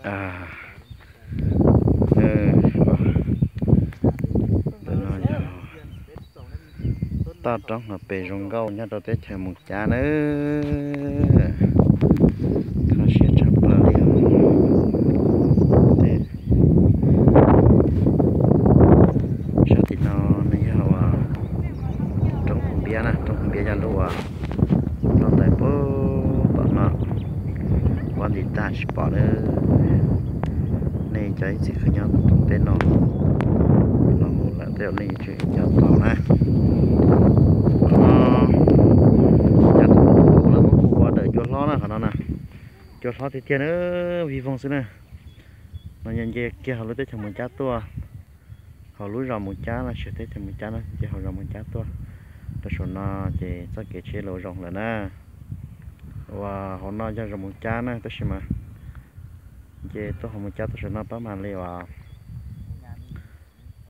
Ntawm no yog toj roob no pem zoo nkauj nyob rau teb chaws Moos Cab nawb. Kho siab tshaj plaws li os. Sab tim no nws yog uas roob Phoos Npiab na, roob Phoos Npiab yog lub uas loj ntawd puag tom no, pob ntim tag tsis pom lawm. Nej cov ib txwm nyob rau teb no los mus lawm tej zaum nej yuav tsum nco tau na. Qhov no cov lawv muab hu ua dawm Cua Hlob na, qhov no na, Cua Hlob tiag tiag na, vij voog xwb na. No yog nce kiag hauv lub teb chaws Moos Cab tuaj, hauv lub zos Moos Cab no, teb chaws Moos Cab no, nce hauv zos Moos Cab tuaj rau saum no ces txoj kev tsheb los zoo lawm na. Uas hauv no yog zos Moos Cab na, tab sis mas nce tuaj hauv Moos Cab tuaj saum no pab mas li uas